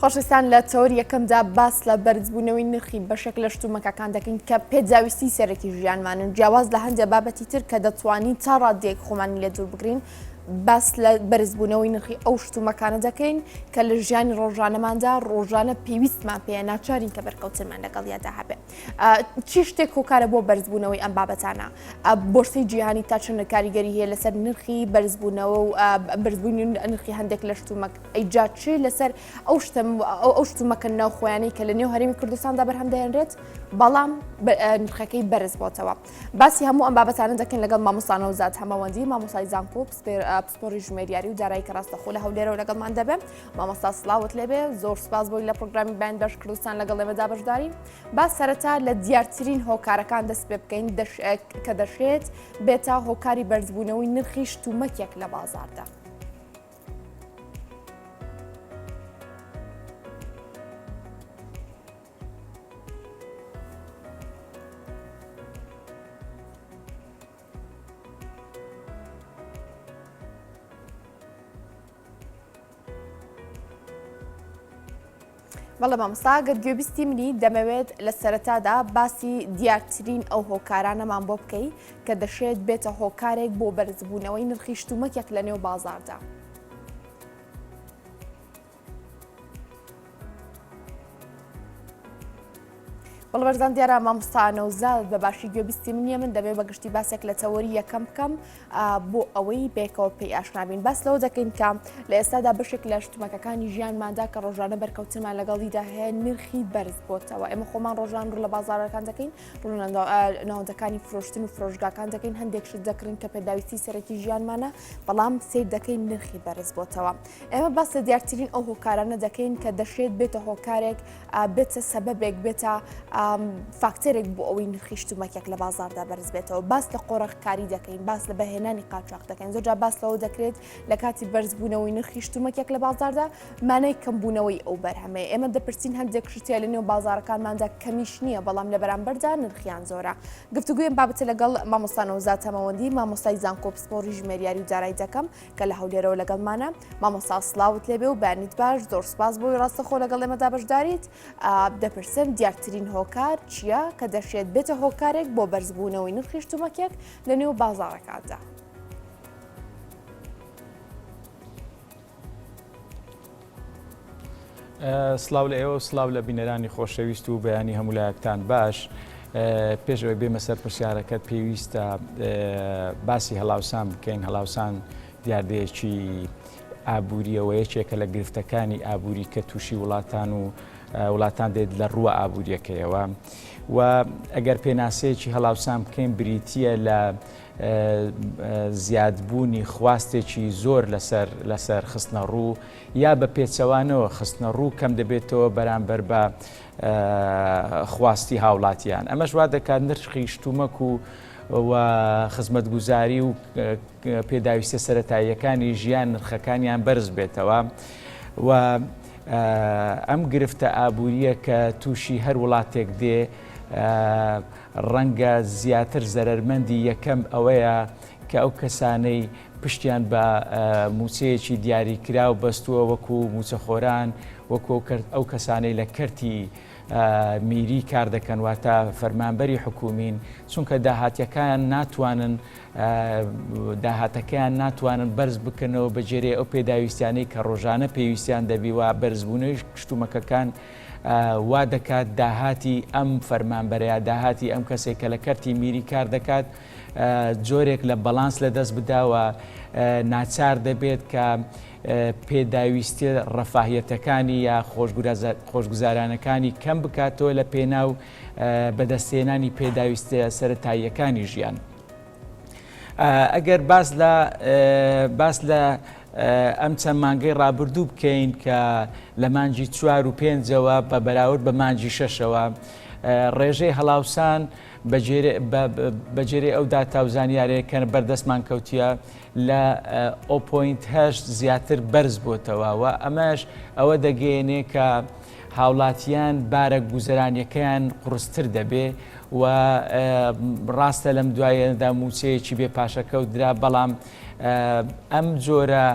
خۆشەویستان لە تەوەری یەکەمدا باس لە بەرزبوونەوەی نرخی بەشێک لە شتومەکەکان دەکەین کە پێداویستی سەرەکی ژیانمانن جیاواز لە هەندێک بابەتی تر کە دەتوانین تا ڕادەیەک خۆمانی لێ دوور بگرین باس لە بەرزبوونەوەی نرخی ئەو شتومەکانە دەکەین کە لە ژیانی ڕۆژانەماندا ڕۆژانە پێویستمان پێیە ناچارین کە بەرکەوتنمان لەگەڵیادا هەبێ. چی شتێک هۆکارە بۆ بەرزبوونەوەی ئەم بابەتانە؟ بۆرسەی جیهانی تا چەند کاریگەری هەیە لەسەر نرخی بەرزبوونەوە و بەرزبوونی نرخی هەندێک لە شتومەک ئەیجا چی لەسەر ئەو شتە ئەو شتومەکە ناوخۆیانەی کە لە نێو هەرێمی کوردستاندا بەرهەم دەهێنرێت بەڵام نرخەکەی بەرز بۆتەوە باسی هەموو ئەم بابەتانە دەکەین لەگەڵ مامۆستا نەوزاد هەمەوەندی مامۆستای زانکۆ پسپۆری ژمێریاری و دارایی کە ڕاستەخۆ لە هەولێرەوە لەگەڵمان دەبێت مامۆستا سڵاوت لێبێ زۆر سپاس بۆی لە پرۆگرامی بەیانی باش کوردستان لەگەڵ ئێمەدا بەشداری با سەرەتا لە دیارترین هۆکارەکان دەست پێ بکەین کە دەشێت بێتە هۆکاری بەرزبوونەوەی نرخی شتومەکێک لە بازاردا. بەڵێ مامۆستا گەر گوێبیستی منی دەمەوێت لە سەرەتادا باسی دیارترین ئەو هۆکارانەمان بۆ بکەی کە دەشێت بێتە هۆکارێک بۆ بەرزبوونەوەی نرخی شتومەکێک لە نێو بازاردا. بەڵێ بەرزان دیارە مامۆستا نەوزاد بە باشی گوێبیستی من نییە من دەبێت بە گشتی باسێک لە تەوەری یەکەم بکەم بۆ ئەوەی بێکەوە پێی ئاشنابین باس لەوە دەکەین کە لە ئێستادا بەشێک لە شتومەکەکانی ژیانماندا کە ڕۆژانە بەرکەوتنمان لەگەڵیدا هەیە نرخی بەرز بۆتەوە ئێمە خۆمان ڕۆژان ڕوو لە بازارەکان دەکەین ڕوو ناوەندەکانی فرۆشتن و فرۆشگاکان دەکەین هەندێک شت دەکڕین کە پێداویستی سەرەکی ژیانمانە بەڵام سیر دەکەین نرخی بەرز بۆتەوە ئێمە باس لە دیارترین ئەو هۆکارانە دەکەین کە دەشێت بێتە هۆکارێک بێتە سەبەبێک بێتە فاکتەرێک بۆ ئەوەی نرخی شتومەکێک لە بازاردا بەرز بێتەوە باس لە قۆرخکاری دەکەین باس لە بەهێنانی قاچاق دەکەین زۆرجار باس لەوە دەکرێت لە کاتی بەرزبوونەوەی نرخی شتومەکێک لە بازاردا مانای کەمبوونەوەی ئەو بەرهەمەیە ئێمە دەپرسین هەندێک شتێ لە نێو بازارەکانماندا کەمیش نییە بەڵام لە بەرامبەردا نرخیان زۆرە گفتوگویم بابەتە لەگەڵ مامۆستا نەوزاد تەمەوەندی مامۆستای زانکۆ پسپۆڕی ژمێریاری و دارایی دەکەم کە لە هەولێرەوە لەگەڵمانە مامۆستا سڵاوت لێبێ و بەیانیت باش زۆر سپاس بۆی ڕاستەخۆ لەگەڵ ئێمەدا بەشداریت دەپرسم دیارترین هۆکار چییە کە دەشێت بێتە هۆکارێک بۆ بەرزبوونەوەی نرخی شتومەکێک لە نێو بازاڕەکاندا. سڵاو لە ئێوە سڵاو لە بینەرانی خۆشەویست و بەیانی هەموو لایەکتان باش پێش ئەوەی بێمە سەر پرسیارەکەت پێویستە باسی هەڵاوسان بکەین هەڵاوسان دیاردەیەکی ئابووریەوە یەکێکە لە گرفتەکانی ئابووری کە تووشی وڵاتان و وڵاتان دێت لە ڕووە ئابووریەکەیەوە و ئەگەر پێناسەیەکی هەڵاوسان بکەین بریتە لە زیادبوونی خواستێکی زۆر لەسەر لەسەر خستنەڕوو یا بە پێچەوانەوە خستنەڕوو کەم دەبێتەوە بەرامبەر بە خواستی هاوڵاتیان ئەمەش وا دەکات نرخی شتومەک و و خزمەتگوزاری و پێداویستە سەتاییەکانی ژیان نرخەکانیان بەرز بێتەوە و ئەم گرفتە ئابووریە کە تووشی هەر وڵاتێک دێ ڕەنگە زیاتر زەرەرمەندی یەکەم ئەوەیە کە ئەو کەسانەی پشتیان بە مووچەیەکی دیاریکراو بەستووە وەکو مووچەخۆران، وەکو ئەو کەسانەی لە کەرتی میری کار دەکەن واتە فەرمانبەری حکومین، چونکە داهاتەکان ناتوانن داهاتەکەیان ناتوانن بەرز بکەنەوە بە جێرەی ئەو پێداویستیانەی کە ڕۆژانە پێویستیان دەبی و بەرزبوونەوەی شتومەکەکان وا دەکات داهاتی ئەم فەرمانبەرە یا داهاتی ئەم کەسێک کە لە کەرتی میری کار دەکات جۆرێک لە بەڵانس لە دەست بدا و ناچار دەبێت کە پێداویستیە ڕەفاهیەتەکانی یا خۆشگوزارانەکانی کەم بکاتەوە لە پێناو بەدەستهێنانی پێداویستە سەتاییەکانی ژیان. ئەگەر باس لە باس لە ئەم چەند مانگەی ڕابردوو بکەین کە لە مانگی چوار و پێنجەوە بە بەراورد بە مانگی شەشەوە ڕێژەی هەڵاوسان بە جێرەی ئەو داتا و زانیارەیە کە بەردەستمان کەوتیە لە 0.8 زیاتر بەرز بۆتەوە و ئەمەش ئەوە دەگەیەنێ کە هاوڵاتیان بارە گوزەرانیەکەیان قوڕستر دەبێ و ڕاستە لەم دوایەدا مووچەیەکی بێ پاشەکەوت درا بەڵام ئەم جۆرە.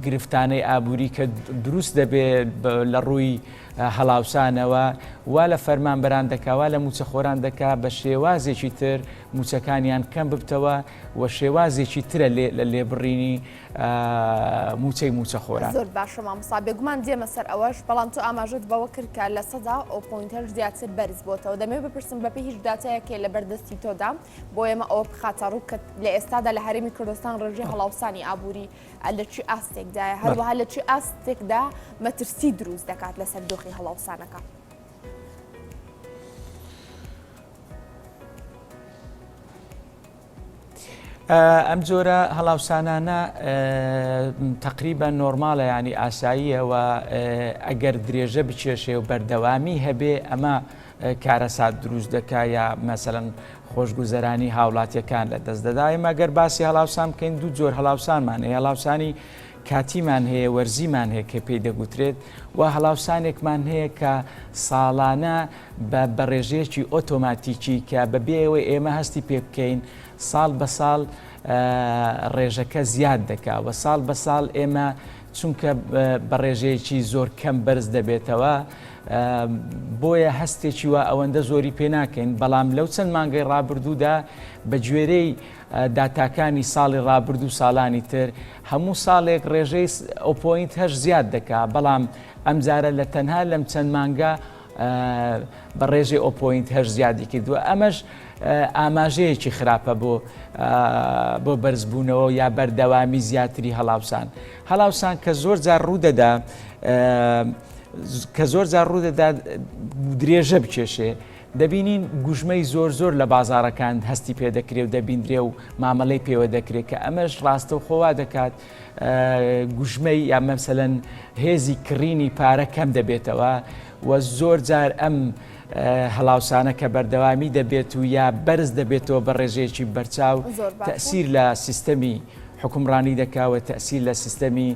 گرفتانەی ئابووری کە دروست دەبێت لە ڕووی هەڵاوسانەوە وا لە فەرمانبەران دەکا وا لە مووچەخۆران دەکا بە شێوازێکی تر مووچەکانیان کەم ببتەوە و شێوازێکی ترە لە لێبڕینی مووچەی مووچەخۆران. زۆر باشە مامۆستا بێگومان دێمە سەر ئەوەش، بەڵام تۆ ئاماژەت بەوە کرد کە 0.8% زیاتر بەرز بۆتەوە، دەمەوێت بپرسم بەپێی هیچ داتایەک هەیە لەبەر دەستی تۆدا بۆ ئێمە ئەوە بخاتە ڕوو کە لە ئێستادا لە هەرێمی کوردستان ڕێژەی هەڵاوسانی ئابووری لە چی ئاستێکدایە، هەروەها لە چی ئاستێکدا مەترسی دروست دەکات لەسەر دۆخی هەڵاوسانەکە؟ ئەم جۆرە هەڵاوسانانە تقریبا نۆرمالە ینی ئاساییە و ئەگەر درێژە بکێشێ و بەردەوامی هەبێ ئەمە کارەسات دروست دەکا یا مەسەلەن خۆشگوزەرانی هاوڵاتیەکان لە دەست دەدا. ئێمە گەر باسی هەڵاوسان بکەین دوو جۆر هەڵاوسانمان هەیە، هەڵاوسانی کاتیمان هەیە، وەرزیمان هەیە کە پێی دەگوترێت و هەڵاوسانێکمان هەیە کە ساڵانە بە بەڕێژەیەکی ئۆتۆماتیکی کە بەبێ ئەوەی ئێمە هەستی پێ بکەین ساڵ بە ساڵ ڕێژەکە زیاد دەکا و ساڵ بە ساڵ ئێمە چونکە بە ڕێژەیەکی زۆر کەم بەرز دەبێتەوە بۆیە هەستێکی وا ئەوەندە زۆری پێ ناکەین، بەڵام لەو چەند مانگەی ڕابردوودا بە گوێرەی داتاکانی ساڵی ڕابردوو ساڵانی تر هەموو ساڵێک ڕێژەی ئەو point هەشت زیاد دەکا، بەڵام ئەمجارە لە تەنها لەم چەند مانگە بە ڕێژەی ئەو point هەشت زیادی کردووە، ئەمەش ئاماژەیەکی خراپە بۆ بۆ بەرزبوونەوە یا بەردەوامی زیاتری هەڵاوسان. هەڵاوسان کە زۆر جار ڕوودەدا کە زۆر جار ڕوودەدا درێژە بکێشێ دەبینین گوژمەی زۆر زۆر لە بازارەکان هەستی پێدەکرێ و دەبیندرێ و مامەلەی پێوە دەکرێت کە ئەمەش ڕاستەوخۆ وا دەکات گوژمەی یا مەسەلەن هێزی کڕینی پارە کەم دەبێتەوە و زۆر جار ئەم هەڵاوسانە کە بەردەوامی دەبێت و یا بەرز دەبێتەوە بە ڕێژەیەکی بەرچاو تەسیر لە سیستەمی حوکمڕانی دەکا و تەئسیر لە سیستەمی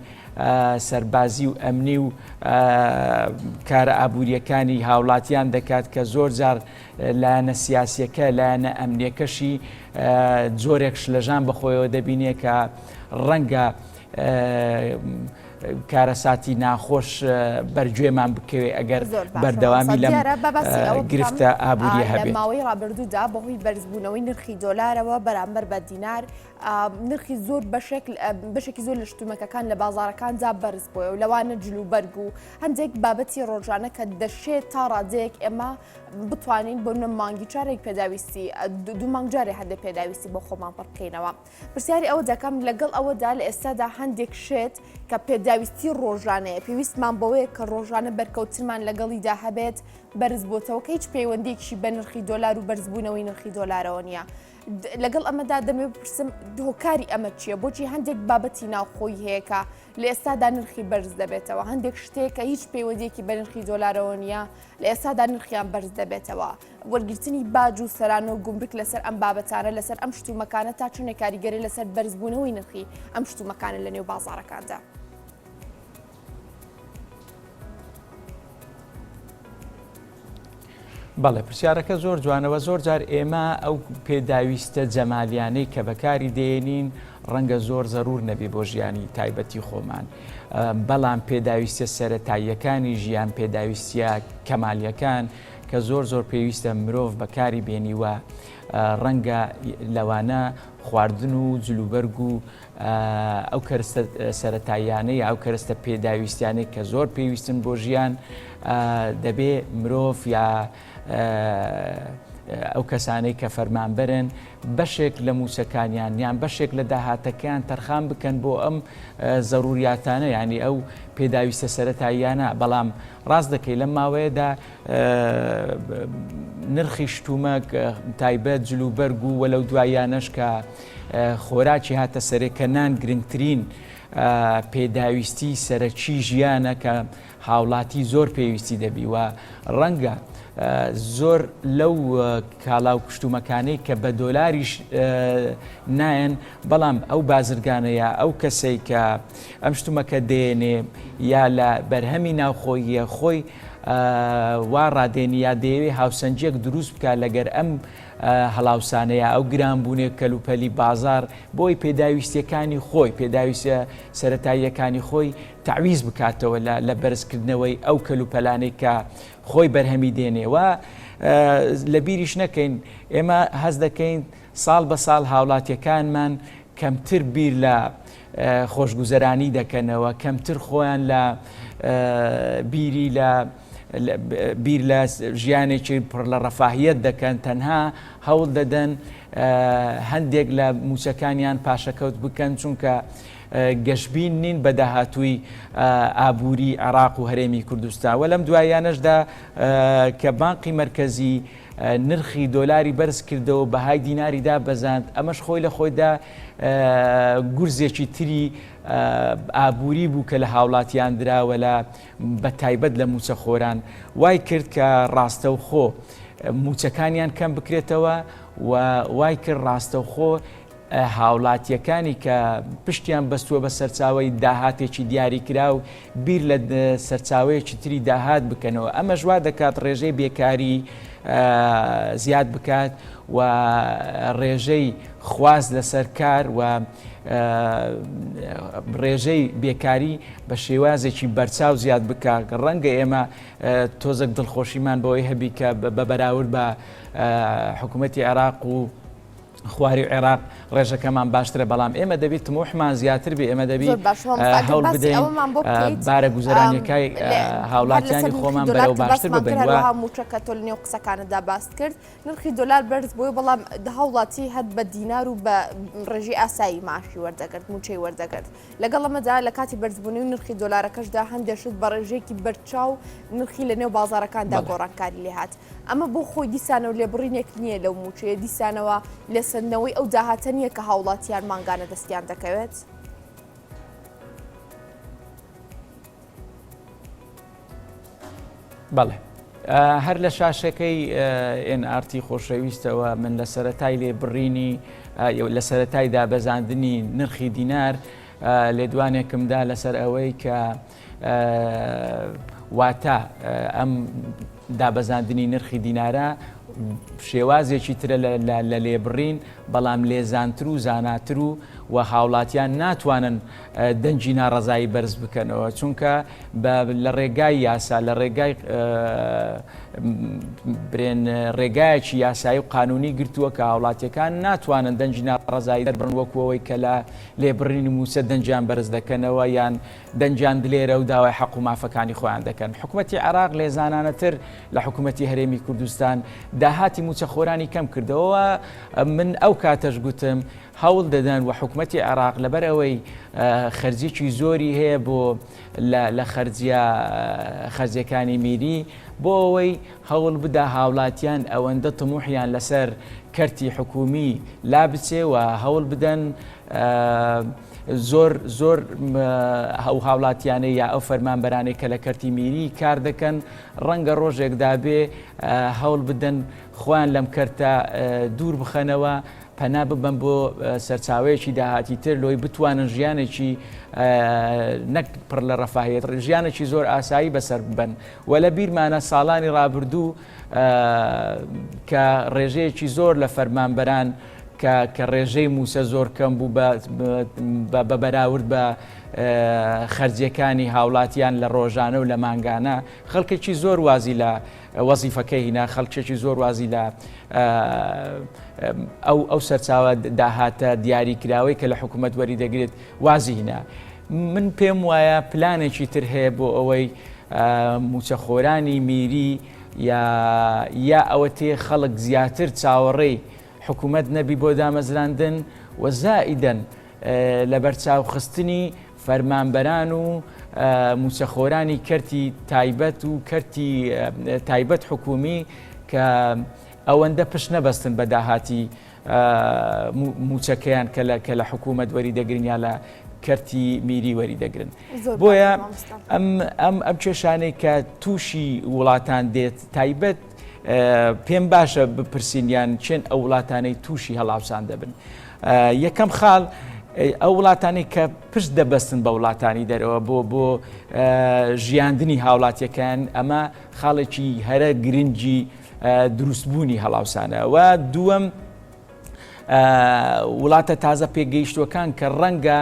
سەربازی و ئەمنی و کارە ئابووریەکانی هاوڵاتیان دەکات کە زۆر جار لایەنە سیاسیەکە لایەنە ئەمنیەکەشی جۆرێک شلەژان بەخۆیەوە دەبینێ کە ڕەنگە کارەساتی ناخۆش بەرگوێمان بکەوێ ئەگەر بەردەوامی لەم گرفتە ئابووریە هەبێت. ماوەی ڕابردوودا بەهۆی بەرزبوونەوەی نرخی دۆلارەوە بەرامبەر بە دینار نرخی زۆر بەشێک بەشێکی زۆر لە شتومەکەکان لە بازارەکاندا بەرز بۆیە و لەوانە جل و بەرگ و هەندێک بابەتی ڕۆژانە کە دەشێت تا ڕادەیەک ئێمە بتوانین بۆ نە مانگی چارێک پێداویستی دوو مانگ جارێ هەندێک پێداویستی بۆ خۆمان پڕ بکەینەوە. پرسیاری ئەوە دەکەم لەگەڵ ئەوەدا لە ئێستادا هەندێک شت کە پێداویستی ڕۆژانەیە پێویستمان بەوەیە کە ڕۆژانە بەرکەوتنمان لەگەڵیدا هەبێت بەرز بۆتەوە کە هیچ پەیوەندیەکی بە نرخی دۆلار و بەرزبوونەوەی نرخی دۆلارەوە نییە. لەگەڵ ئەمەدا دەمەوێت بپرسم هۆکاری ئەمە چییە؟ بۆچی هەندێک بابەتی ناوخۆی هەیە کە لە ئێستادا نرخی بەرز دەبێتەوە، هەندێک شتێک کە هیچ پەیوەندیەکی بە نرخی دۆلارەوە نییە لە ئێستادا نرخیان بەرز دەبێتەوە؟ وەرگرتنی باج و سەرانە و گومرک لەسەر ئەم بابەتانە، لەسەر ئەم شتومەکانە تا چەندێک کاریگەری لەسەر بەرزبوونەوەی نرخی ئەم شتومەکانە لە نێو بازاڕەکاندا؟ بەڵێ پرسیارەکە زۆر جوانەوە زۆر جار ئێمە ئەو پێداویستە جەمالیانەی کە بەکاری دێنین ڕەنگە زۆر زەرور نەبێ بۆ ژیانی تایبەتی خۆمان بەڵام پێداویستە سەتاییەکانی ژیان پێداویستە کەمالیەکان کە زۆر زۆر پێویستە مرۆڤ بەکاری بێنی و ڕەنگە لەوانە خواردن و جلوبەرگ و ئەو کەرستە سەرەتاییانەی یا ئەو کەرستە پێداویستیانەی کە زۆر پێویستن بۆ ژیان دەبێ مرۆڤ یا ئەو کەسانەی کە فەرمانبەرن بەشێک لە موچەکانیان یان بەشێک لە داهاتەکەیان تەرخان بکەن بۆ ئەم زەروریاتانە ینی ئەو پێداویستە سەتاییانە بەڵام ڕاست دەکەی لەم ماوەیەدا نرخی شتومەک تایبەت جلوبەرگ و وەلەو دواییانەش کە خۆراکی هاتە سەرێ کە نان گرنگترین پێداویستی سەرەکی ژیانە کە هاوڵاتی زۆر پێویستی دەبی و ڕەنگە زۆر لەو کاڵا و کوشتومەکانەی کە بە دۆلاریش نایەن بەڵام ئەو بازرگانە یا ئەو کەسەی کە ئەم شتومەکە دێنێ یا لە بەرهەمی ناوخۆییە خۆی وا ڕادێنی یا دەیەوێ هاوسەنگیەک دروست بکات لەگەر ئەم. هەڵاوسانەیە ئەو گرانبوونێک کەلوپەلی بازار بۆی پێداویستیەکانی خۆی پێداویستە سەتاییەکانی خۆی تەعویز بکاتەوە لە بەرزکردنەوەی ئەو کەلوپەلانەی کە خۆی بەرهەمی دێنێ و لە بیریش نەکەین ئێمە هەست دەکەین ساڵ بە ساڵ هاوڵاتیەکانمان کەمتر بیر لە خۆشگوزەرانی دەکەنەوە کەمتر خۆیان لە بیری لە بیر لە ژیانێکی پڕ لە ڕەفاهیەت دەکەن تەنها هەوڵ دەدەن هەندێک لە موچەکانیان پاشەکەوت بکەن چونکە گەشبین نین بە داهاتووی ئابووری عێراق و هەرێمی کوردستان و لەم دواییانەشدا کە بانقی مەرکەزی نرخی دۆلاری بەرز کردەوە بەهای دیناری دابەزاند ئەمەش خۆی لە خۆیدا گورزێکی تری ئابووری بوو کە لە هاوڵاتیان دراوە لە بە تایبەت لە موچەخۆران وای کرد کە ڕاستەوخۆ موچەکانیان کەم بکرێتەوە و وای کرد ڕاستەوخۆ هاوڵاتییەکانی کە پشتیان بەستووە بە سەرچاوەی داهاتێکی دیاریکراو بیر لە سەرچاوەیەکی تری داهات بکەنەوە، ئەمەش وا دەکات ڕێژەی بێکاری زیاد بکات و ڕێژەی خواست لەسەر کار و ڕێژەی بێکاری بە شێوازێکی بەرچاو زیاد بکات. ڕەنگە ئێمە تۆزێک دڵخۆشیمان بەوەی هەبی کە بە بەراورد بە حکوومەتی عێراق و خواری عێراق ڕێژەکەمان باشترە بەڵام ئێمە دەبی تموحمان زیاتر بێ ئێمە دەبی هەوڵ بدەین بارە گوزەرانیەکای هاوڵاتیانی خۆمان بەرەو باشتر ببەین. هەروەها مووچە کە تۆ لەنێو قسەکانتدا باست کرد نرخی دۆلار بەرز بووە بەڵام هاوڵاتی هەر بە دینار و بە ڕێژەی ئاسایی معاشی وەردەگرت مووچەی وەردەگرت لەگەڵ ئەمەدا لە کاتی بەرزبوونەوەی نرخی دۆلارەکەشدا هەندێک شت بە ڕێژەیەکی بەرچاو نرخی لەنێو بازاڕەکاندا گۆڕانکاری لێهات. ئەمە بۆ خۆی دیسانەوە لێبڕینێک نییە لەو مووچەیە، دیسانەوە لێسەندنەوەی ئەو داهاتە نییە کە هاوڵاتیان مانگانە دەستیان دەکەوێت؟ بەڵێ. هەر لە شاشەکەی NRT خۆشەویستەوە من لە سەرەتای لێبڕینی لە سەرەتای دابەزاندنی نرخی دینار لێدوانێکم دا لەسەر ئەوەی کە واتە ئەم دابەزاندنی نرخی دینارە شێوازێکی ترە لە لێبڕین بەڵام لێزانتر و زاناتر و و هاوڵاتیان ناتوانن دەنگی ناڕەزایی بەرز بکەنەوە چونکە لە ڕێگای یاسا لە ڕێگای برێن ڕێگایەکی یاسایی و قانونی گرتووە کە هاوڵاتیەکان ناتوانن دەنگی ناڕەزایی دەربڕن وەکو ئەوەی کە لە لێبڕینی مووچە دەنگیان بەرز دەکەنەوە یان دەنگیان دلێرە و داوای حەق و مافەکانی خۆیان دەکەن. حکومەتی عێراق لێزانانەتر لە حکومەتی هەرێمی کوردستان داهاتی مووچەخۆرانی کەم کردەوە، من ئەو کاتەش گوتم هەوڵ دەدەن و حکومەتی عێراق لەبەر ئەوەی خەرجیی زۆری هەیە بۆ لە خەرجیە خەرجیەکانی میری بۆ ئەوەی هەوڵ بدا هاوڵاتیان ئەوەندە تموحیان لەسەر کەرتی حکومی لابچێ و هەوڵ بدەن زۆر زۆر ئەو هاوڵاتیانەی یا ئەو فەرمانبەرانەی کە لە کەرتی میری کار دەکەن ڕەنگە ڕۆژێک دابێ هەوڵ بدەن خۆیان لەم کەرتە دوور بخەنەوە پەنا ببەن بۆ سەرچاوەیەکی داهاتی تر لۆی بتوانن ژیانێکی نەک پڕ لە ڕەفاهیەت ژیانێکی زۆر ئاسایی بەسەر ببەن و لە بیرمانە ساڵانی ڕابردوو کە ڕێژەیەکی زۆر لە فەرمانبەران کە کە ڕێژەی مووچە زۆر کەم بوو بە بەراورد بە خەرجیەکانی هاوڵاتیان لە ڕۆژانە و لە مانگانە خەڵکێکی زۆر وازی لە وەزیفەکەی هینا خەڵکێکی زۆر وازی لە ئەو ئەو سەرچاوە داهاتە دیاریکراوەی کە لە حکوومەت وەری دەگرێت وازی هینا من پێم وایە پلانێکی تر هەیە بۆ ئەوەی موچەخۆرانی میری یا یا ئەوە تێ خەڵک زیاتر چاوەڕێی حکوومەت نەبی بۆ دامەزراندن و زائیدەن لەبەرچاوخستنی فەرمانبەران و مووچەخۆرانی کەرتی تایبەت و کەرتی تایبەت حکوومی کە ئەوەندە پشت نەبەستن بە داهاتی مووچەکەیان کە لە کە لە حکوومەت وەری دەگرن یا لە کەرتی میری وەری دەگرن بۆیە ئەم ئەم ئەم کێشانەی کە تووشی وڵاتان دێت تایبەت پێم باشە بپرسین یان چێن ئەو وڵاتانەی تووشی هەڵاوسان دەبن. یەکەم خاڵ ئەو وڵاتانەی کە پشت دەبەستن بە وڵاتانی دەرەوە بۆ بۆ ژیاندنی هاوڵاتیەکان ئەمە خاڵێکی هەرە گرنگی. دروستبوونی هەڵاوسانە و دووەم وڵاتە تازە پێگەیشتووەکان کە ڕەنگە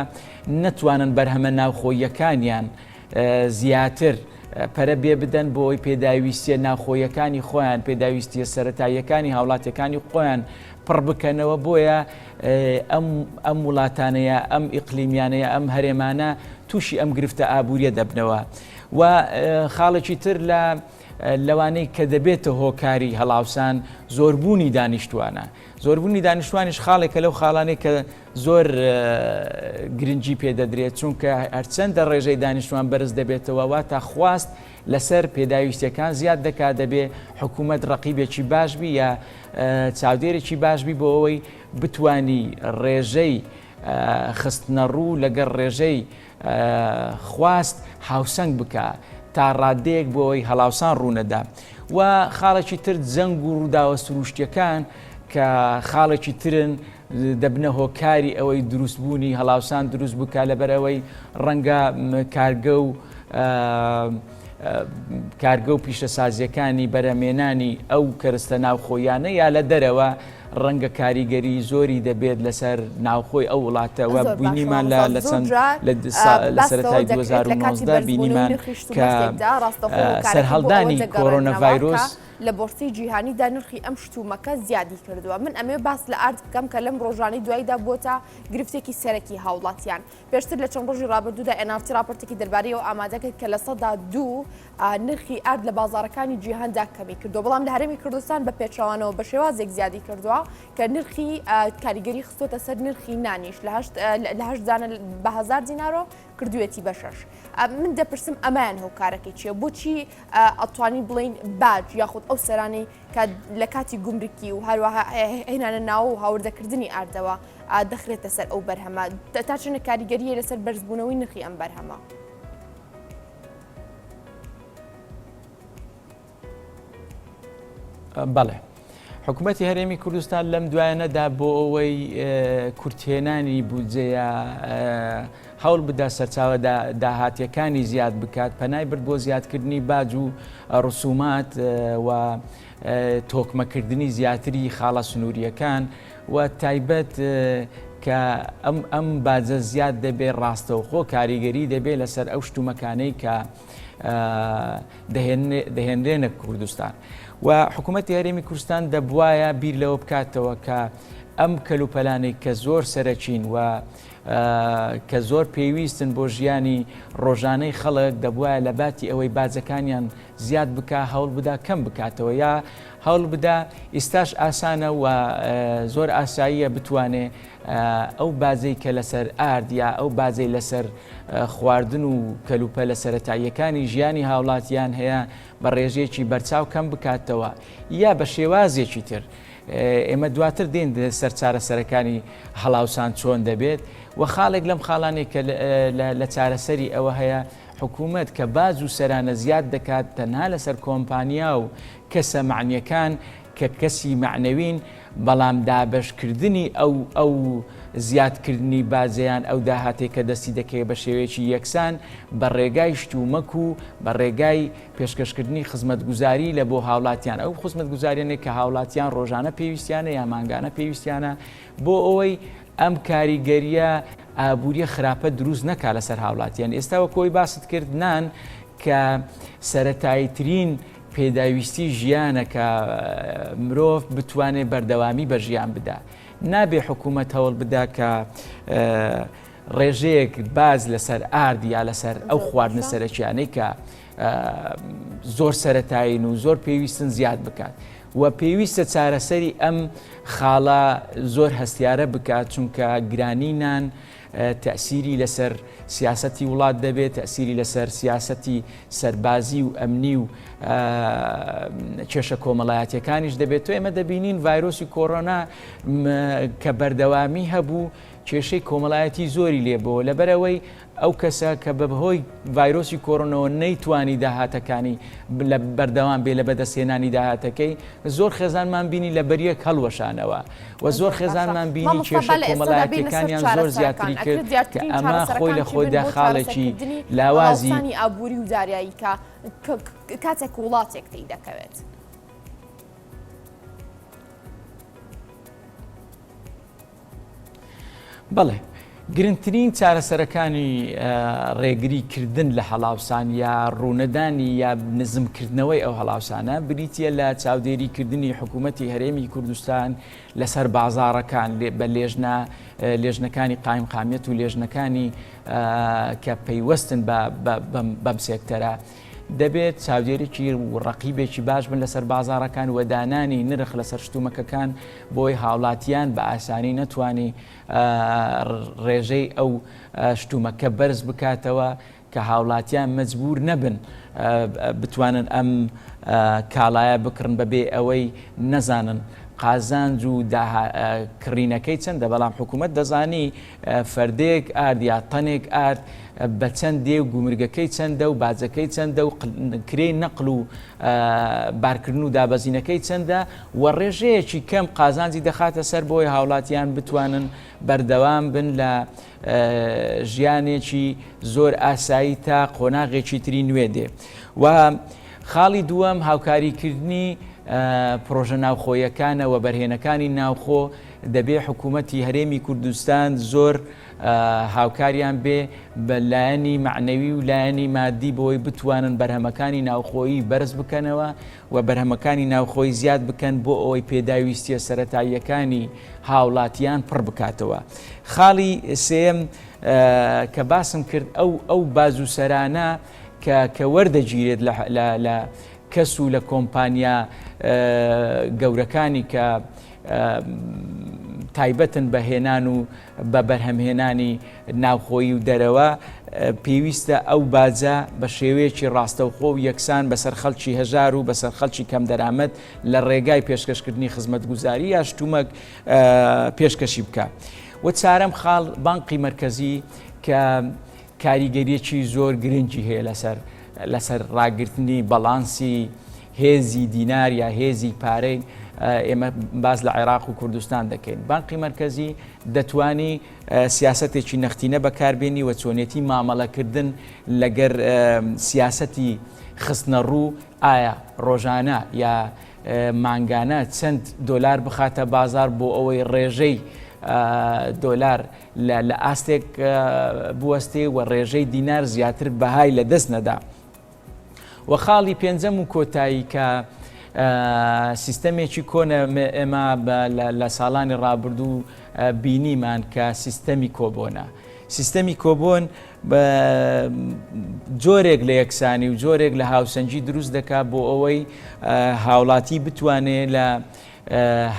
نەتوانن بەرهەمە ناوخۆییەکانیان زیاتر پەرە بێ بدەن بۆ ئەوەی پێداویستیە ناوخۆیەکانی خۆیان پێداویستیە سەتاییەکانی هاوڵاتیەکانی خۆیان پڕ بکەنەوە بۆیە ئەم ئەم وڵاتانەیە ئەم ئیقلیمیانەیە ئەم هەرێمانە تووشی ئەم گرفتە ئابووریە دەبنەوە و خاڵێکی تر لە لەوانەی کە دەبێتە هۆکاری هەڵاوسان زۆربوونی دانیشتوانە. زۆربوونی دانیشتوانیش خاڵێکە لەو خاڵانەی کە زۆر گرنگی پێ دەدرێت، چونکە هەرچەندە ڕێژەی دانیشتوان بەرز دەبێتەوە واتە خواست لەسەر پێداویستیەکان زیاد دەکات، دەبێ حکوومەت ڕەقیبێکی باش بی یا چاودێرێکی باش بی بۆ ئەوەی بتانی ڕێژەی خستنەڕوو لەگەڵ ڕێژەی خواست هاوسەنگ بکا تا ڕادەیەک بۆ ئەوەی هەڵاوسان ڕوونەدا و خاڵێکی تر جەنگ و ڕووداوە سروشتیەکان کە خاڵێکی ترن دەبنە هۆکاری ئەوەی دروستبوونی هەڵاوسان دروست بکە لەبەرەوەی ڕەنگە کارگە و کارگە و پیشەسازیەکانی بەرەمێنانی ئەو کەرستە ناوخۆیانە یا لە دەرەوە ڕەنگە کاریگەری زۆری دەبێت لەسەر ناوخۆی ئەو وڵاتە و بینیمان لە لە چەند لە سەرەتای 2019 بینیمان کە سەرهەڵدانی کۆرۆنە ڤایرۆس لە بۆرسەی جیهانیدا نرخی ئەم شتومەکە زیادی کردووە. من ئەمەوێ باس لە ئارد بکەم کە لەم ڕۆژانەی دواییدا بووەتە گرفتێکی سەرەکی هاوڵاتیان. پێشتر لە چەند ڕۆژی ڕابردوودا NRT ڕاپۆرتێکی دەربارەی ئەوە ئامادە کرد کە 2% نرخی ئارد لە بازاڕەکانی جیهاندا کەمی کردووە، بەڵام لە هەرێمی کوردستان بە پێچەوانەوە بە شێوازێک زیادی کردووە کە نرخی کاریگەری خستۆتە سەر نرخی نانیش لە هەشت دانە بە هەزار دینارەوە کردوویەتی بە شەش. من دەپرسم ئەمەیان هۆکارەکەی چییە؟ بۆچی ئەتوانین بڵێین باج یاخود ئەو سەرانەی کە لە کاتی گومرکی و هەروەها هێنانە ناوە و هاوردەکردنی ئاردەوە دەخرێتە سەر ئەو بەرهەمە تا چەندە کاریگەریە لەسەر بەرزبوونەوەی نرخی ئەم بەرهەمە؟ بەڵێ. حکوومەتی هەرێمی کوردستان لەم دوایانەدا بۆ ئەوەی کورتهێنانی بودجەیە هەوڵ بدا سەرچاوە داهاتیەکانی زیاد بکات پەنای برد بۆ زیادکردنی باج و ڕسومات و تۆکمەکردنی زیاتری خاڵە سنووریەکان و تایبەت کە ئەم ئەم باجە زیاد دەبێت ڕاستەوخۆ کاریگەری دەبێت لەسەر ئەو شتومەکانەی کە دەهێنرێنە کوردستان و حکوومەتی هەرێمی کوردستان دەبواە بیر لەوە بکاتەوە کە ئەم کەلوپەلانەی کە زۆر سەرەکین و کە زۆر پێویستن بۆ ژیانی ڕۆژانەی خەڵک دەبواە لە باتی ئەوەی باجەکانیان زیاد بکا هەوڵ بدا کەم بکاتەوە یا هەوڵ بدا ئیستاش ئاسانە و زۆر ئاساییە بتوانێ ئەو باجەی کە لەسەر ئارد یا ئەو باجەی لەسەر خواردن و کەلوپەلە سەرەتاییەکانی ژیانی هاوڵاتیان هەیە بە ڕێژەیەکی بەرچاو کەم بکاتەوە یا بە شێوازێکی تر ئێمە دواتر دێن سەر چارەسەرەکانی هەڵاوسان چۆن دەبێت و خاڵێک لەم خاڵانێک کە لە چارەسەری ئەوە هەیە حکوومەت کە باج و سەرانە زیاد دەکات تەنها لەسەر کۆمپانیا و کەسە مەعنیەکان کە کەسی مەعنەوین بەڵام دابەشکردنی ئەو ئەو زیادکردنی باجەیان ئەو داهاتەی کە دەستی دەکەوێت بە شێوەیەکی یەکسان بە ڕێگای شتومەک و بە ڕێگای پێشکەشکردنی خزمەتگوزاری لە بۆ هاوڵاتیان ئەو خزمەتگوزاریانەی کە هاوڵاتیان ڕۆژانە پێویستیانە یا مانگانە پێویستیانە بۆ ئەوەی ئەم کاریگەریە ئابووریە خراپە دروست نەکا لەسەر هاوڵاتیان ئێستا وەک ئەوەی باست کرد نان کە سەرەتاییترین پێداویستی ژیانە کە مرۆڤ بتوانێت بەردەوامی بە ژیان بدا نابێ حکوومەت هەوڵ بدا کە ڕێژەیەک باز لەسەر ئارد یا لەسەر ئەو خواردنە سەرەکیانەی کە زۆر سەتایین و زۆر پێویستن زیاد بکات و پێویستە چارەسەری ئەم خاڵە زۆر هەستیارە بکات چونکە گرانی نان تەئسیری لەسەر سیاسەتی وڵات دەبێت، تەئسیری لەسەر سیاسەتی سەربازی و ئەمنی و کێشە کۆمەڵایەتیەکانیش دەبێت. تۆ ئێمە دەبینین ڤایرۆسی کۆرۆنا کە بەردەوامی هەبوو کێشەی کۆمەڵایەتی زۆری لێبەوە لەبەرئەوەی ئەو کەسە کە بە هۆی ڤایرۆسی کۆرۆنەوە نەیتوانی داهاتەکانی لە بەردەوام بێ لە بەدەستهێنانی داهاتەکەی زۆر خێزانمان بینی لە بەریەک هەڵوەشانەوە و زۆر خێزانمان بینی کێشە کۆمەڵایەتیەکانیان زۆر زیاتری کرد کە ئەمە خۆی لە خۆیدا خاڵێکی لاوازی ئابووری و دارایی کە کاتێک وڵاتێک تێی دەکەوێت. بەڵێ گرنگترین چارەسەرەکانی ڕێگری کردن لە هەڵاوسان یا ڕوونەدانی یا نزمکردنەوەی ئەو هەڵاوسانە بریتییە لە چاودێری کردنی حکوومەتی هەرێمی کوردستان لەسەر بازاڕەکان بە لێژنە لێژنەکانی قایمقامیەت و لێژنەکانی کە پەیوەستن بەم سێکتەرە. دەبێت چاودێریی و ڕەقیبێکی باش بن لەسەر بازاڕەکان و دانانی نرخ لەسەر شتومەکەکان بۆی هاوڵاتیان بە ئاسانی نەتوانی ڕێژەی ئەو شتومەکە بەرز بکاتەوە کە هاوڵاتیان مەجبور نەبن بتوانن ئەم کاڵایە بکڕن بەبێ ئەوەی نەزانن قازانج و کڕینەکەی چەندە، بەڵام حکوومەت دەزانی فەردێک ئارد یا تەنێک ئارد بە چەند دێ و گومرگەکەی چەندە و باجەکەی چەندە و کرێی نەقل و بارکردن و دابەزینەکەی چەندە و ڕێژەیەکی کەم قازانجی دەخاتە سەر بۆی هاوڵاتیان بتوانن بەردەوام بن لە ژیانێکی زۆر ئاسایی تا قۆناغێکی تری نوێ دێ و خاڵی دووەم هاوکاریکردنی پرۆژە ناوخۆیەکانە وەبەرهێنەکانی ناوخۆ دەبێ حکوومەتی هەرێمی کوردستان زۆر هاوکاریان بێ بە لایەنی مەعنەوی و لایەنی مادی بۆی بتوانن بەرهەمەکانی ناوخۆیی بەرز بکەنەوە و بەرهەمەکانی ناوخۆی زیاد بکەن بۆ ئەوەی پێداویستیە سەتاییەکانی هاوڵاتیان پڕ بکاتەوە. خاڵی سێیەم کە باسم کرد ئەو ئەو باج و سەرانە کە کە وەردەگیرێت لە لە لە کەس و لە کۆمپانیا گەورەکانی کە تایبەتن بە هێنان و بە بەرهەمهێنانی ناوخۆیی و دەرەوە، پێویستە ئەو باجە بە شێوەیەکی ڕاستەوخۆ و یەکسان بەسەر خەڵکی هەژار و بەسەر خەڵکی کەمدەرامەت لە ڕێگای پێشکەشکردنی خزمەتگوزاری یا شتومەک پێشکەشی بکا. و چارەم خاڵ بانقی مەرکەزی کە کاریگەریەکی زۆر گرنگی هەیە لەسەر لەسەر ڕاگرتنی بەڵانسی هێزی دینار یا هێزی پارەی ئێمە باس لە عێراق و کوردستان دەکەین بانقی مەرکەزی دەتوانی سیاسەتێکی نەختینە بەکاربێنی و چۆنێتی مامەڵەکردن لەگەر سیاسەتی خستنە ڕوو ئایا ڕۆژانە یا مانگانە چەند دۆلار بخاتە بازار بۆ ئەوەی ڕێژەی دۆلار لە ئاستێک بوەستێ و ڕێژەی دینار زیاتر بەهای لە دەست نەدا. و خاڵی پێنجەم و کۆتایی کە سیستەمێکی کۆنە ئێمە لە ساڵانی ڕابردوو بینیمان کە سیستەمی کۆبۆنە. سیستەمی کۆبۆن بە جۆرێک لە یەکسانی و جۆرێک لە هاوسەنگی دروست دەکات بۆ ئەوەی هاوڵاتی بتوانێت لە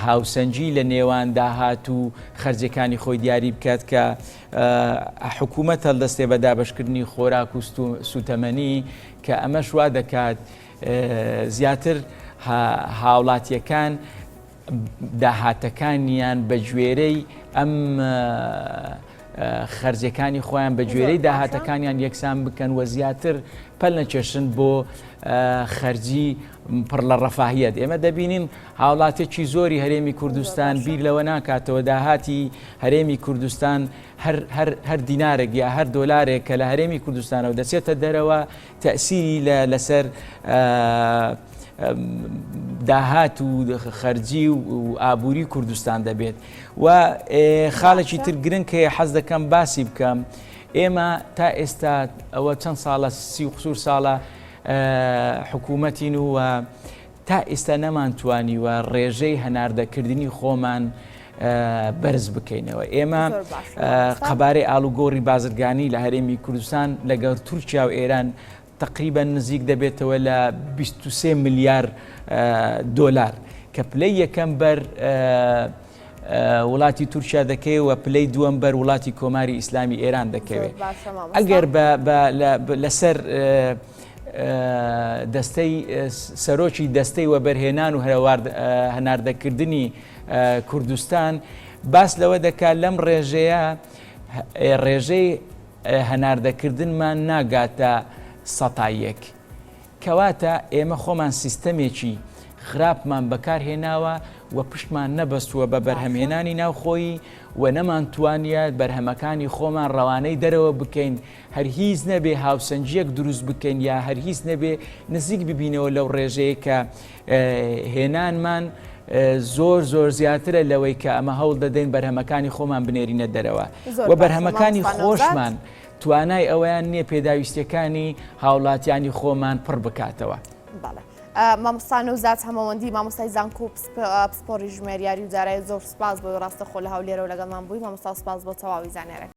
هاوسەنگی لە نێوان داهات و خەرجەکانی خۆی دیاری بکات کە حکوومەت هەڵدەستێ بە دابەشکردنی خۆراک و سوتەمەنی کە ئەمەش وا دەکات زیاتر هاوڵاتیەکان داهاتەکانیان بە گوێرەی ئەم خەرجەکانی خۆیان بە گوێرەی داهاتەکانیان یەکسان بکەن و زیاتر پەل نەکێشن بۆ خەرجی پڕ لە ڕەفاهیەت. ئێمە دەبینین هاوڵاتێکی زۆری هەرێمی کوردستان بیر لەوە ناکاتەوە داهاتی هەرێمی کوردستان هەر دینارێک یا هەر دۆلارێک کە لە هەرێمی کوردستانەوە دەچێتە دەرەوە تەئسیری لەسەر داهات و خەرجی و ئابووری کوردستان دەبێت و خاڵێکی تر گرنگ هەیە حەز دەکەم باسی بکەم ئێمە تا ئێستا ئەوە چەند ساڵە سی و قسوور ساڵە حکوومەتین و تا ئێستا نەمانتوانیوە ڕێژەی هەناردەکردنی خۆمان بەرز بکەینەوە ئێمە قەبارەی ئاڵوگۆڕی بازرگانی لە هەرێمی کوردستان لەگەڵ تورکیا و ئێران تقریبا نزیک دەبێتەوە لە 23 ملیار دۆلار کە پلەی یەکەم بەر وڵاتی تورکیا دەکەوێت و پلەی دووەم بەر وڵاتی کۆماری ئیسلامی ئێران دەکەوێت ئەگەر لەسەر دەستەی سەرۆکی دەستەی وەبەرهێنان و هەناردەکردنی کوردستان باس لەوە دەکات لەم ڕێژەیە ڕێژەی هەناردەکردنمان ناگاتە سەتا یەک. کەواتە ئێمە خۆمان سیستەمێکی خراپمان بەکار هێناوە و پشتمان نەبەستووە بە بەرهەمهێنانی ناوخۆیی و نەمانتوانیە بەرهەمەکانی خۆمان ڕەوانەی دەرەوە بکەین هەر هیچ نەبێ هاوسەنگیەک دروست بکەین یا هەر هیچ نەبێ نزیک ببینەوە لەو ڕێژەیە کە هێنانمان. زۆر زۆر زیاترە لەوەی کە ئەمە هەوڵ دەدەین بەرهەمەکانی خۆمان بنێرینە دەرەوە و بەرهەمەکانی خۆشمان توانای ئەوەیان نییە پێداویستیەکانی هاوڵاتیانی خۆمان پڕ بکاتەوە. بەڵێ مامۆستا نەوزاد هەمەوەندی مامۆستای زانکۆ پسپۆڕی ژمێریاری و دارایی زۆر سپاس بۆ ڕاستەخۆ لە هەولێرەوە لەگەڵمان بووی مامۆستا سپاس بۆ تەواوی زانیارەکان.